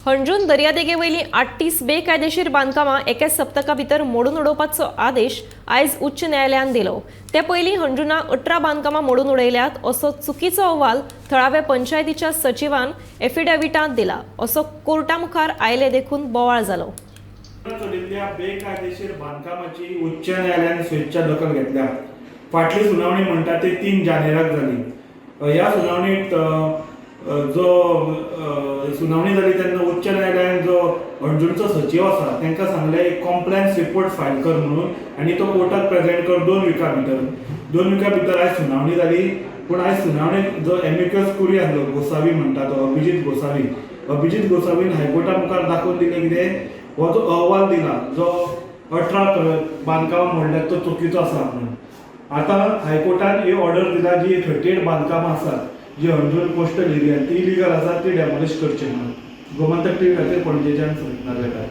हणजूण दर्यादेगे वयलीं 38 बेकायदेशीर बांदकामां एका सप्तका भितर मोडून उडोवपाचो आदेश आयज उच्च न्यायालयान दिलो. ते पयलीं हणजुणा 18 बांदकामां मोडून उडयल्यात असो चुकीचो अहवाल थळाव्या पंचायतीच्या सचिवान एफिडेविटांत दिला असो कोर्टा मुखार आयले देखून बोवाळ जालो. चलिल्ल्या बेकायदेशीर बांदकामाची उच्च न्यायालयान स्वेच्छा दखल घेतल्या. फाटली सुनावणी म्हणटा ती 3 जानेराक जाली. ह्या सुनावणीत जो सुनावणी जाली तेन्ना उच्च न्यायालयान जो हणजूणचो सचीव आसा तांकां सांगलें एक कॉम्प्लायन्स रिपोर्ट फायल कर म्हणून आनी तो कोर्टात प्रेजेंट कर 2 विकां भितर. 2 विकां भितर आयज सुनावणी जाली, पूण आयज सुनावणेक जो एमिकस कुरी आसलो, गोसावी म्हणटा तो अभिजीत गोसावी, अभिजीत गोसावीन हायकोर्टा मुखार दाखोवन दिलें कितें, हो जो अहवाल दिला जो 18 बांदकामां मोडल्यात तो चुकीचो आसा म्हणून. आतां हायकोर्टान ही ऑर्डर दिला जी 38 बांदकामां आसात जी हणजूण कोस्टल एरियान ती इलिगल आसा, ती डेमोलिश करची म्हणून. गोमंतक टीव्ही खातीर पणजेच्यान समित नार्वेकार.